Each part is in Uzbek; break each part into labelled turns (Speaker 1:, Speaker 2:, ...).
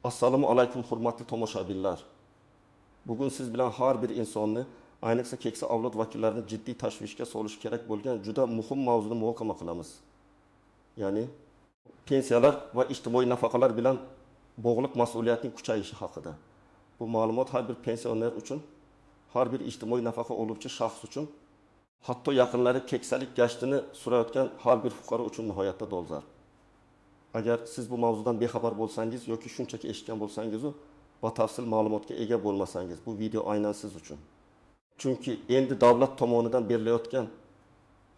Speaker 1: Assalomu alaykum, hurmatli tomoshabinlar. Bugun siz bilan har bir insonni, ayniqsa keksa avlod vakillarini jiddiy tashvishga solishi kerak bo'lgan juda muhim mavzuni muhokama qilamiz. Ya'ni pensiyalar va ijtimoiy nafaqalar bilan bog'liq mas'uliyatning kuchayishi haqida. Bu ma'lumot har bir pensioner uchun, har bir ijtimoiy nafaqa oluvchi shaxs uchun, hatto yaqinlari keksalik gashtini surayotgan har bir fuqaro uchun nihoyatda dolzarb. Agar siz bu mavzudan bexabar bo'lsangiz yoki shunchaki eshitgan bo'lsangiz u batafsil ma'lumotga ega bo'lmasangiz, bu video aynan siz uchun. Chunki endi davlat tomonidan berilayotgan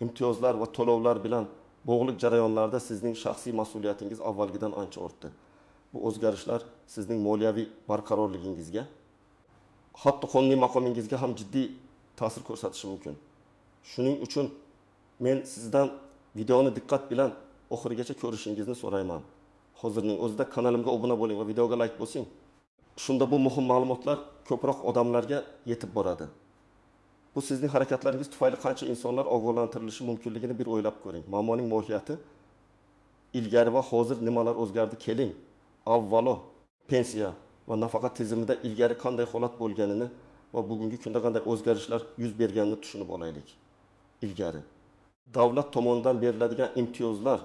Speaker 1: imtiyozlar va to'lovlar bilan bog'liq jarayonlarda sizning shaxsiy mas'uliyatingiz avvalgidan ancha ortdi. Bu o'zgarishlar sizning moliyaviy barqarorligingizga, hatto qonuniy maqomingizga ham jiddiy ta'sir ko'rsatishi mumkin. Shuning uchun men sizdan videoni diqqat bilan oxirigacha ko'rishingizni so'rayman. Hozirning o'zida kanalimga obuna bo'ling va videoga like bosing. Shunda bu muhim ma'lumotlar ko'proq odamlarga yetib boradi. Bu sizning harakatlaringiz tufayli qancha insonlar ogohlantirilishi mumkinligini bir o'ylab ko'ring. Muammoning mohiyati ilgari va hozir nimalar o'zgardi keling. Avvalo pensiya va nafaqa tizimida ilgari qanday holat bo'lganini va bugungi kunda qanday o'zgarishlar yuz berganini tushunib olaylik. Ilgari davlat tomonidan beriladigan imtiyozlar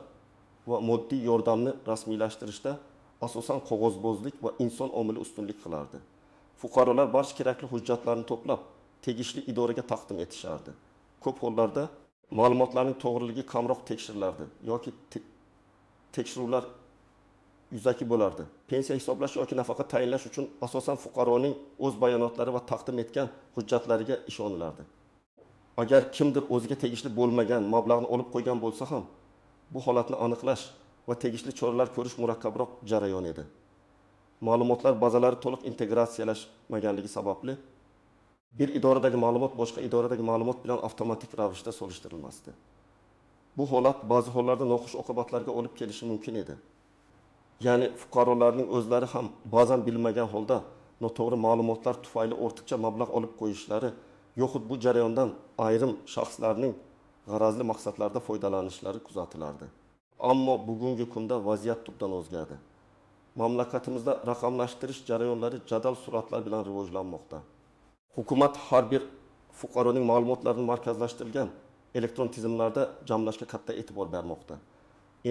Speaker 1: va moddiy yordamni rasmiylashtirishda asosan qog'ozbozlik va inson omili ustunlik qilardi. Fuqarolar barcha kerakli hujjatlarni to'plab, tegishli idoraga taqdim etishardi. Ko'p hollarda ma'lumotlarning to'g'riligi kamroq tekshirilardi yoki tekshiruvlar yuzaki bo'lardi. Pensiya hisoblash yoki nafaqa tayinlash uchun asosan fuqaroning o'z bayonotlari va taqdim etgan hujjatlariga ishonilardi. Agar kimdir o'ziga tegishli bo'lmagan mablag'ni olib qo'ygan bo'lsa ham, bu holatni aniqlash va tegishli choralar ko'rish murakkabroq jarayon edi. Ma'lumotlar bazalari to'liq integratsiyalashmaganligi sababli bir idoradagi ma'lumot boshqa idoradagi ma'lumot bilan avtomatik ravishda solishtirilmasdi. Bu holat ba'zi hollarda noxush oqibatlarga olib kelishi mumkin edi. Ya'ni fuqarolarning o'zlari ham ba'zan bilmagan holda noto'g'ri ma'lumotlar tufayli ortiqcha mablag' olib qo'yishlari yoxud bu jarayondan ayrim shaxslarning g'arazli maqsadlarda foydalanishlari kuzatilardi. Ammo bugungi kunda vaziyat tubdan o'zgardi. Mamlakatimizda raqamlashtirish jarayonlari jadal sur'atlar bilan rivojlanmoqda. Hukumat har bir fuqaroning ma'lumotlarini markazlashtirilgan elektron tizimlarda jamlashga katta e'tibor bermoqda.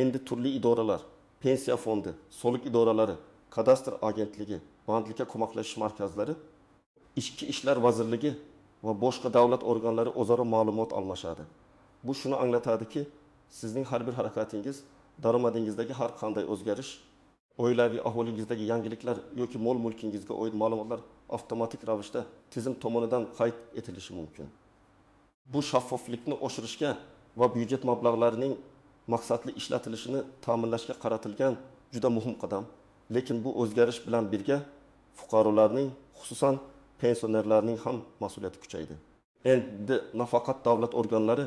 Speaker 1: Endi turli idoralar, pensiya fondi, soliq idoralari, kadastr agentligi, bandlikka ko'maklashish markazlari, Ichki ishlar vazirligi va boshqa davlat organlari o'zaro ma'lumot almashadi. Bu shuni anglatadiki, sizning har bir harakatingiz, daromadingizdagi har qanday o'zgarish, oilaviy ahvolingizdagi yangiliklar yoki mol-mulkingizga oid ma'lumotlar avtomatik ravishda tizim tomonidan qayd etilishi mumkin. Bu shaffoflikni oshirishga va byudjet mablag'larining maqsadli ishlatilishini ta'minlashga qaratilgan juda muhim qadam. Lekin bu o'zgarish bilan birga fuqarolarning, xususan pensionerlarning ham mas'uliyati kuchaydi. Endi nafaqat davlat organlari,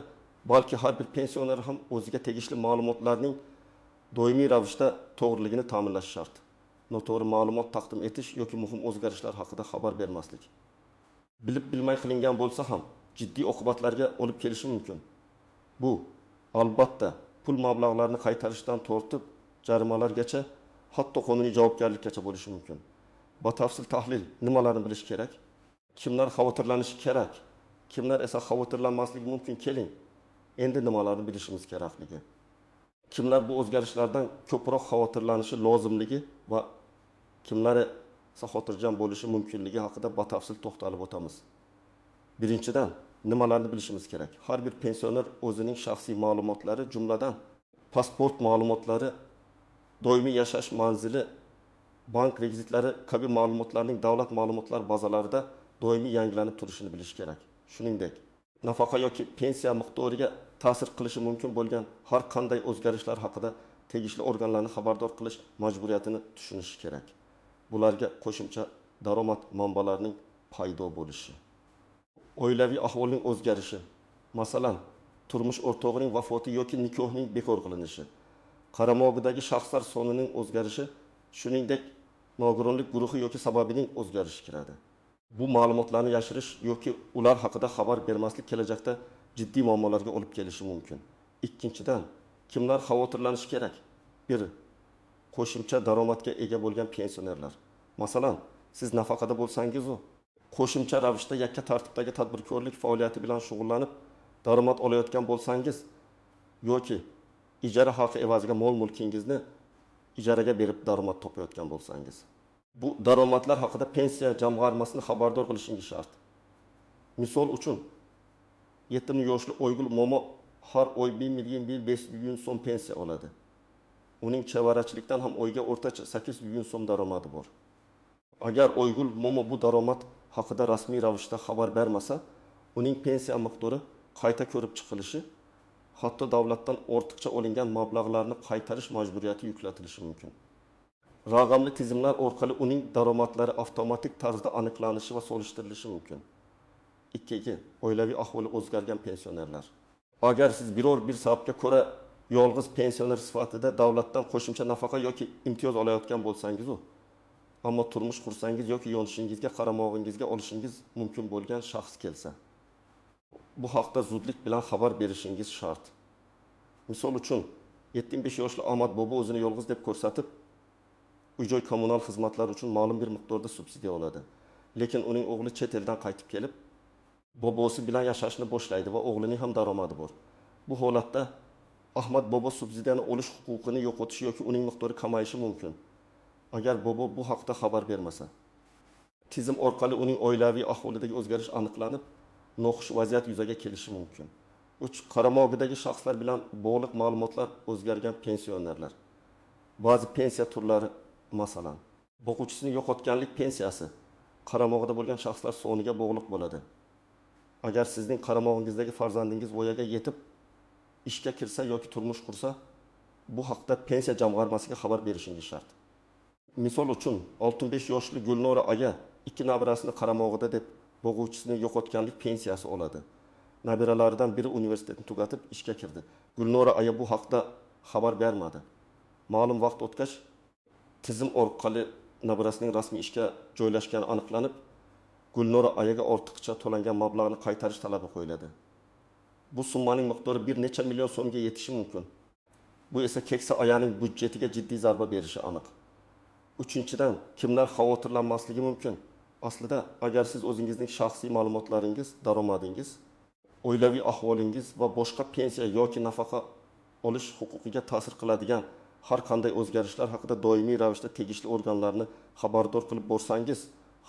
Speaker 1: balki har bir pensioner ham o'ziga tegishli ma'lumotlarning doimiy ravishda to'g'riligini ta'minlash shart. Noto'g'ri ma'lumot taqdim etish yoki muhim o'zgarishlar haqida xabar bermaslik, bilib bilmay qilingan bo'lsa ham jiddiy oqibatlarga olib kelishi mumkin. Bu albatta pul mablag'larini qaytarishdan tortib jarimalargacha, hatto qonuniy javobgarlikgacha bo'lishi mumkin. Batafsil tahlil nimalarni bilish kerak? Kimlar xavotirlanishi kerak? Kimlar esa xavotirlanmasligi mumkin? Keling, endi nimalarni bilishimiz kerakligi. Kimlar bu o'zgarishlardan ko'proq xavotirlanishi lozimligi va kimlar esa xotirjam bo'lishi mumkinligi haqida batafsil to'xtalib o'tamiz. Birinchidan, nimalarni bilishimiz kerak? Har bir pensioner o'zining shaxsiy ma'lumotlari, jumladan pasport ma'lumotlari, doimiy yashash manzili, bank rekvizitlari kabi ma'lumotlarning davlat ma'lumotlar bazalarida doimiy yangilanib turishini bilish kerak. Shuningdek, nafaqa yoki pensiya miqdoriga ta'sir qilishi mumkin bo'lgan har qanday o'zgarishlar haqida tegishli organlarni xabardor qilish majburiyatini tushunish kerak. Bularga qo'shimcha daromad manbalarining paydo bo'lishi, oilaviy ahvolning o'zgarishi, masalan, turmush o'rtog'ining vafoti yoki nikohning bekor qilinishi, qaramog'idagi shaxslar sonining o'zgarishi, shuningdek, nogironlik guruhi yoki sababining o'zgarishi kiradi. Bu ma'lumotlarni yashirish yoki ular haqida xabar bermaslik kelajakda jiddiy muammolarga olib kelishi mumkin. Ikkinchidan, kimlar xavotirlanishi kerak? Bir, Qo'shimcha daromadga ega bo'lgan pensionerlar. Masalan, siz nafaqada bo'lsangiz-u, qo'shimcha ravishda yakka tartibdagi tadbirkorlik faoliyati bilan shug'ullanib, daromad olayotgan bo'lsangiz yoki ijara haqi evaziga mol-mulkingizni ijaraga berib daromad topayotgan bo'lsangiz. Bu daromadlar haqida pensiya jamg'armasini xabardor qilishingiz shart. Misol uchun, 7 yoshli Oygul momo har oy 1 500 so'm pensiya oladi. Uning chevarachilikdan ham oyga o'rtacha 800 so'm daromadi bor. Agar Oygul momo bu daromad haqida rasmiy ravishda xabar bermasa, uning pensiya miqdori qayta ko'rib chiqilishi, hatto davlatdan ortiqcha olingan mablag'larni qaytarish majburiyati yuklatilishi mumkin. Raqamli tizimlar orqali uning daromadlari avtomatik tarzda aniqlanishi va solishtirilishi mumkin. 2. Oilaviy ahvoli o'zgargan pensionerlar. Agar siz biror bir sababga ko'ra yolg'iz pensioner sifatida davlatdan qo'shimcha nafaqa yoki imtiyoz olayotgan bo'lsangiz-u, ammo turmush qursangiz yoki yonishingizga, qaramog'ingizga olishingiz mumkin bo'lgan shaxs kelsa, bu haqda zudlik bilan xabar berishingiz shart. Misol uchun, 75 yoshli Ahmad bobo o'zini yolg'iz deb ko'rsatib, uy-joy kommunal xizmatlar uchun ma'lum bir miqdorda subsidiya oladi. Lekin uning o'g'li chet eldan qaytib kelib, bobosi bilan yashashni boshlaydi va o'g'lining ham daromadi bor. Bu holatda Ahmad bobo subsidiyani olish huquqini yo'qotishi yoki uning miqdori kamayishi mumkin. Agar bobo bu haqda xabar bermasa, tizim orqali uning oilaviy ahvolidagi o'zgarish aniqlanib, noxush vaziyat yuzaga kelishi mumkin. 3. Qaramog'idagi shaxslar bilan bog'liq ma'lumotlar o'zgargan pensionerlar. Ba'zi pensiya turlari, masalan, boquvchisini yo'qotganlik pensiyasi qaramog'ida bo'lgan shaxslar soniga bog'liq bo'ladi. Agar sizning qaramog'ingizdagi farzandingiz voyaga yetib ishga kirsa yoki turmush qursa, bu haqda pensiya jamg'armasiga xabar berishingiz shart. Misol uchun, 65 yoshli Gulnora aya 2 nabirasini qaramog'ida deb boquvchisini yo'qotganlik pensiyasi oladi. Nabiralaridan biri universitetni tugatib ishga kirdi. Gulnora aya bu haqda xabar bermadi. Ma'lum vaqt o'tgach, tizim orqali nabirasining rasmiy ishga joylashgani aniqlanib, Gulnora ayaga ortiqcha to'langan mablag'ni qaytarish talabi qo'yiladi. Bu summaning miqdori bir necha million so'mga yetishi mumkin. Bu esa keksa ayaning byudjetiga jiddiy zarba berishi aniq. Uchinchidan, kimlar xavotirlanmasligi mumkin? Aslida, agar siz o'zingizning shaxsiy ma'lumotlaringiz, daromadingiz, oilaviy ahvolingiz va boshqa pensiya yoki nafaqa olish huquqiga ta'sir qiladigan har qanday o'zgarishlar haqida doimiy ravishda tegishli organlarni xabardor qilib borsangiz,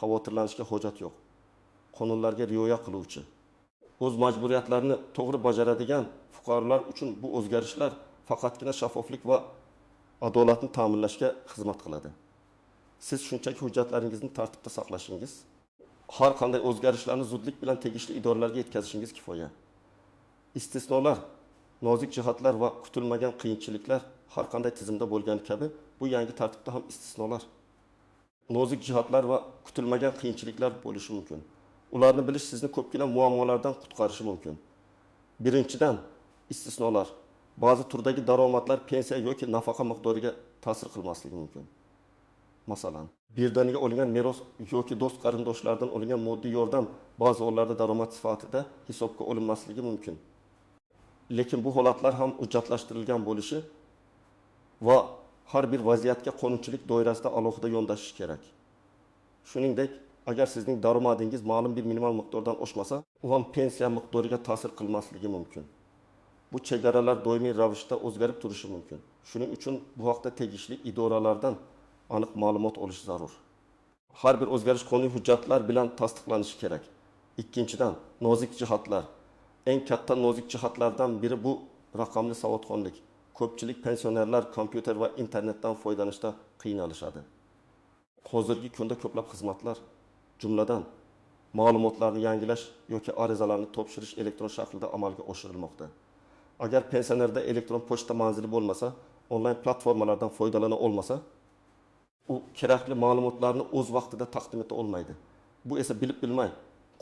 Speaker 1: xavotirlanishga hojat yo'q. Qonunlarga rioya qiluvchi, o'z majburiyatlarini to'g'ri bajaradigan fuqarolar uchun bu o'zgarishlar faqatgina shaffoflik va adolatni ta'minlashga xizmat qiladi. Siz shunchaki hujjatlaringizni tartibda saqlashingiz, har qanday o'zgarishlarni zudlik bilan tegishli idoralarga yetkazishingiz kifoya. Istisnolar, nozik jihatlar va kutilmagan qiyinchiliklar har qanday tizimda bo'lgani kabi, bu yangi tartibda ham istisnolar, nozik jihatlar va kutilmagan qiyinchiliklar bo'lishi mumkin. Ularni bilish sizni ko'pgina muammolardan qutqarishi mumkin. Birinchidan, istisnolar. Ba'zi turdagi daromadlar pensiya yoki nafaqa miqdoriga ta'sir qilmasligi mumkin. Masalan, birdaniga olingan meros yoki do'st qarindoshlardan olingan moddiy yordam ba'zi hollarda daromad sifatida hisobga olinmasligi mumkin. Lekin bu holatlar ham hujjatlashtirilgan bo'lishi va har bir vaziyatga qonunchilik doirasida alohida yondashish kerak. Shuningdek, agar sizning daromadingiz ma'lum bir minimal miqdordan oshmasa, u ham pensiya miqdoriga ta'sir qilmasligi mumkin. Bu chegaralar doimiy ravishda o'zgarib turishi mumkin. Shuning uchun bu haqda tegishli idoralardan aniq ma'lumot olish zarur. Har bir o'zgarish qonuniy hujjatlar bilan tasdiqlanishi kerak. Ikkinchidan, nozik jihatlar. Eng katta nozik jihatlardan biri bu raqamli savodxonlik. Ko'pchilik pensionerlar kompyuter va internetdan foydalanishda qiynalishadi. Hozirgi kunda ko'plab xizmatlar, jumladan ma'lumotlarni yangilash yoki arizalarni topshirish elektron shaklda amalga oshirilmoqda. Agar pensionerda elektron pochta manzili bo'lmasa, onlayn platformalardan foydalana olmasa, u kerakli ma'lumotlarni o'z vaqtida taqdim eta olmaydi. Bu esa bilib bilmay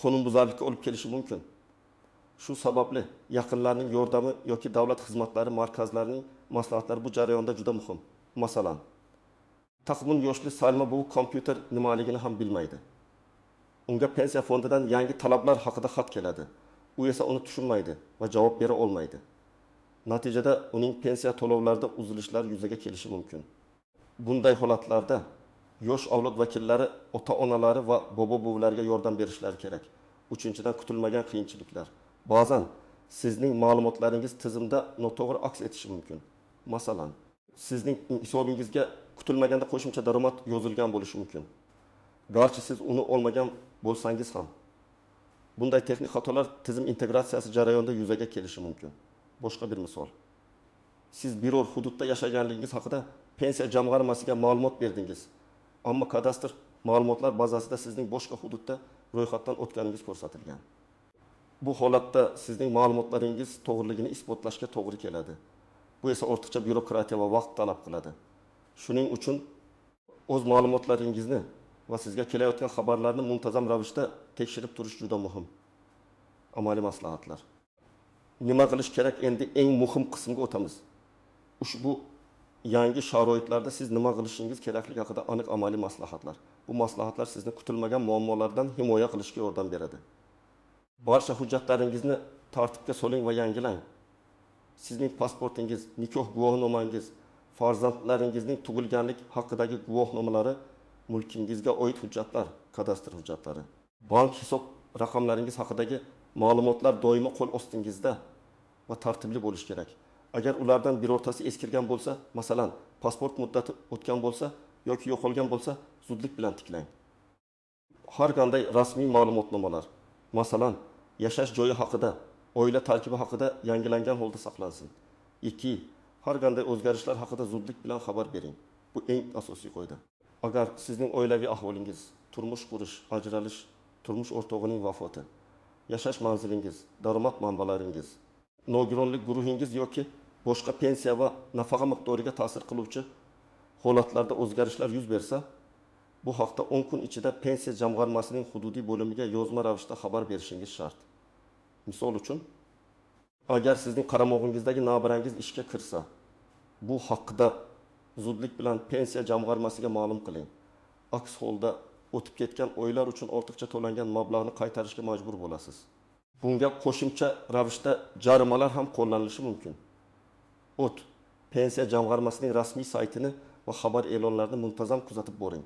Speaker 1: qonunbuzarlikka olib kelishi mumkin. Shu sababli yaqinlarning yordami yoki davlat xizmatlari markazlarining maslahatlari bu jarayonda juda muhim. Masalan, taqvim yoshli Salma buvi kompyuter nimaligini ham bilmaydi. Unga pensiya fondidan yangi talablar haqida xat keladi. U esa uni tushunmaydi va javob bera olmaydi. Natijada uning pensiya to'lovlarida uzilishlar yuzaga kelishi mumkin. Bunday holatlarda yosh avlod vakillari ota-onalari va bobo-buvilariga yordam berishlari kerak. Uchinchidan, kutilmagan qiyinchiliklar. Ba'zan sizning ma'lumotlaringiz tizimda noto'g'ri aks etishi mumkin. Masalan, sizning hisobingizga kutilmaganda qo'shimcha daromad yozilgan bo'lishi mumkin. Garchi siz uni olmagan bo'lsangiz ham. Bunday texnik xatolar tizim integratsiyasi jarayonida yuzaga kelishi mumkin. Boshqa bir misol. Siz biror hududda yashaganligingiz haqida pensiya jamg'armasiga ma'lumot berdingiz. Ammo kadastr ma'lumotlar bazasida sizning boshqa hududda ro'yxatdan o'tganingiz ko'rsatilgan. Bu holatda sizning ma'lumotlaringiz to'g'riligini isbotlashga to'g'ri keladi. Bu esa ortiqcha byurokratiya va vaqt talab qiladi. Shuning uchun o'z ma'lumotlaringizni va sizga kelayotgan xabarlarni muntazam ravishda tekshirib turish juda muhim. Amaliy maslahatlar. Nima qilish kerak? Endi eng muhim qismga o'tamiz. Ushbu yangi sharoitlarda siz nima qilishingiz kerakligi haqida aniq amaliy maslahatlar. Bu maslahatlar sizni kutilmagan muammolardan himoya qilishga yordam beradi. Barcha hujjatlaringizni tartibga soling va yangilang. Sizning pasportingiz, nikoh guvohnomangiz, farzandlaringizning tug'ilganlik haqidagi guvohnomalari, mulkingizga oid hujjatlar, kadastr hujjatlari, bank hisob raqamlaringiz haqidagi ma'lumotlar doimo qo'l ostingizda va tartibli bo'lishi kerak. Agar ulardan birortasi eskirgan bo'lsa, masalan, pasport muddati o'tgan bo'lsa yoki yo'qolgan bo'lsa, zudlik bilan tiklang. Har qanday rasmiy ma'lumotnomalar, masalan, yashash joyi haqida, oila tarkibi haqida yangilangan holda saqlansin. 2. Har qanday o'zgarishlar haqida zudlik bilan xabar bering. Bu eng asosiy qoida. Agar sizning oilaviy ahvolingiz, turmush qurish, ajralish, turmush o'rtog'ining vafoti, yashash manzilingiz, daromad manbalaringiz, nogironlik guruhingiz yoki boshqa pensiya va nafaqa miqdoriga ta'sir qiluvchi holatlarda o'zgarishlar yuz bersa, bu haqda 10 kun ichida pensiya jamg'armasining hududiy bo'limiga yozma ravishda xabar berishingiz shart. Misol uchun, agar sizning qaramog'ingizdagi navbarangiz ishga kirsa, bu haqida zudlik bilan pensiya jamg'armasiga ma'lum qiling. Aks holda o'tib ketgan oylar uchun ortiqcha to'langan mablag'ni qaytarishga majbur bo'lasiz. Bunga qo'shimcha ravishda jarimalar ham qo'llanilishi mumkin. Pensiya jamg'armasining rasmiy saytini va xabar e'lonlarini muntazam kuzatib boring.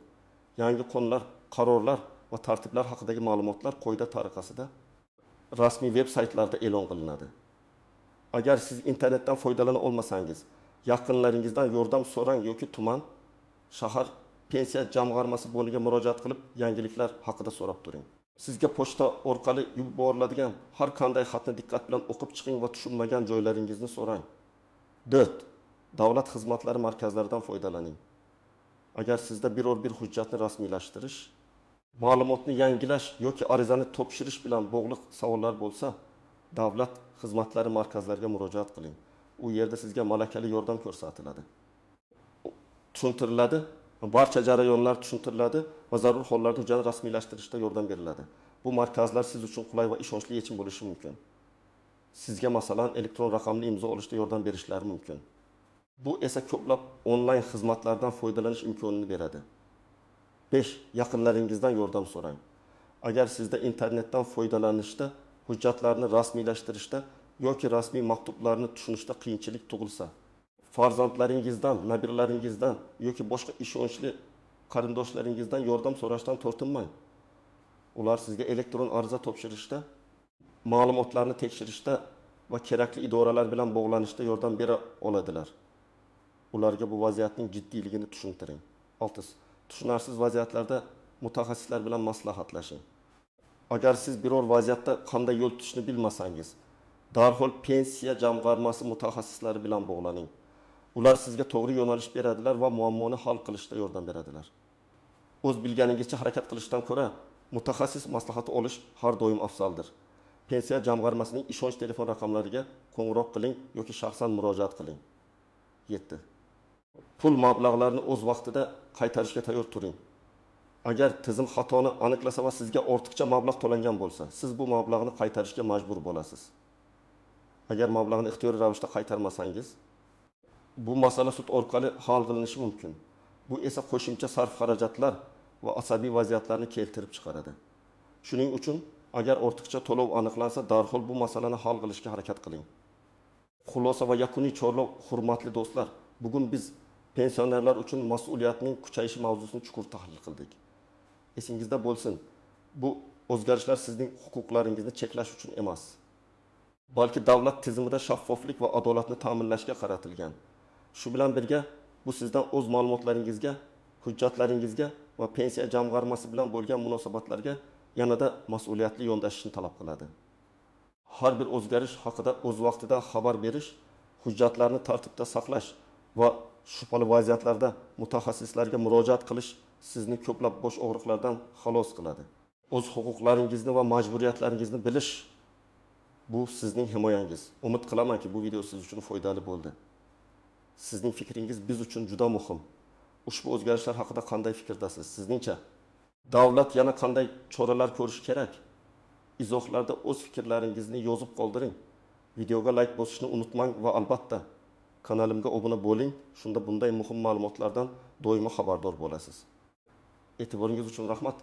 Speaker 1: Yangi qonunlar, qarorlar va tartiblar haqidagi ma'lumotlar qoida tariqasida rasmiy veb saytlarda e'lon qilinadi. Agar siz internetdan foydalana olmasangiz, yaqinlaringizdan yordam so'rang yoki tuman, shahar pensiya jamg'armasi bo'limiga murojaat qilib, yangiliklar haqida so'rab turing. Sizga pochta orqali yuboriladigan har qanday xatni diqqat bilan o'qib chiqing va tushunmagan joylaringizni so'rang. 4. Davlat xizmatlari markazlaridan foydalaning. Agar sizda biror bir hujjatni rasmiylashtirish, ma'lumotni yangilash yoki arizani topshirish bilan bog'liq savollar bo'lsa, davlat xizmatlari markazlariga murojaat qiling. U yerda sizga malakali yordam ko'rsatiladi. Tushuntiriladi, barcha jarayonlar tushuntiriladi va zarur hollarda hujjatni rasmiylashtirishda yordam beriladi. Bu markazlar siz uchun qulay va ishonchli yechim bo'lishi mumkin. Sizga masalan elektron raqamli imzo olishda yordam berishlari mumkin. Bu esa ko'plab onlayn xizmatlardan foydalanish imkonini beradi. 5. Yaqinlaringizdan yordam so'rang. Agar sizda internetdan foydalanishda, hujjatlarni rasmiylashtirishda yoki rasmiy maktublarni tushunishda qiyinchilik tug'ilsa, farzandlaringizdan, nabiralaringizdan yoki boshqa ishonchli qarindoshlaringizdan yordam so'rashdan tortinmang. Ular sizga elektron ariza topshirishda, ma'lumotlarni tekshirishda va kerakli idoralar bilan bog'lanishda yordam bera oladilar. Ularga bu vaziyatning jiddiyligini tushuntiring. 6. Tushunarsiz vaziyatlarda mutaxassislar bilan maslahatlashing. Agar siz biror vaziyatda qanday yo'l tutishni bilmasangiz, darhol pensiya jamg'armasi mutaxassislari bilan bog'laning. Ular sizga to'g'ri yo'nalish beradilar va muammoni hal qilishda yordam beradilar. O'z bilganingizcha harakat qilishdan ko'ra mutaxassis maslahati olish har doim afzaldir. Pensiya jamg'armasining ishonch telefon raqamlariga qo'ng'iroq qiling yoki shaxsan murojaat qiling. 7. Pul mablag'larini o'z vaqtida qaytarishga tayyor turing. Agar tizim xatoni aniqlasa va sizga ortiqcha mablag' to'langan bo'lsa, siz bu mablag'ni qaytarishga majbur bo'lasiz. Agar mablag'ni ixtiyoriy ravishda qaytarmasangiz, bu masala sud orqali hal qilinishi mumkin. Bu esa qo'shimcha sarf-xarajatlar va asabiy vaziyatlarni keltirib chiqaradi. Shuning uchun agar ortiqcha to'lov aniqlansa, darhol bu masalani hal qilishga harakat qiling. Xulosa va yakuniy chorlov, hurmatli do'stlar, bugun biz pensionerlar uchun mas'uliyatning kuchayishi mavzusini chuqur tahlil qildik. Esingizda bo'lsin, bu o'zgarishlar sizning huquqlaringizni cheklash uchun emas, balki davlat tizimida shaffoflik va adolatni ta'minlashga qaratilgan. Shu bilan birga, bu sizdan o'z ma'lumotlaringizga, hujjatlaringizga va pensiya jamg'armasi bilan bo'lgan munosabatlarga yanada mas'uliyatli yondashishni talab qiladi. Har bir o'zgarish haqida o'z vaqtida xabar berish, hujjatlarni tartibda saqlash va shubhali vaziyatlarda mutaxassislarga murojaat qilish sizni ko'plab bosh og'riqlardan xalos qiladi. O'z huquqlaringizni va majburiyatlaringizni bilish bu sizning himoyangiz. Umid qilamanki, bu video siz uchun foydali bo'ldi. Sizning fikringiz biz uchun juda muhim. Ushbu o'zgarishlar haqida qanday fikrdasiz? Sizningcha davlat yana qanday choralar ko'rishi kerak? Izohlarda o'z fikrlaringizni yozib qoldiring. Videoga like bosishni unutmang va albatta kanalimga obuna bo'ling. Shunda bunday muhim ma'lumotlardan doimo xabardor bo'lasiz. E'tiboringiz uchun rahmat.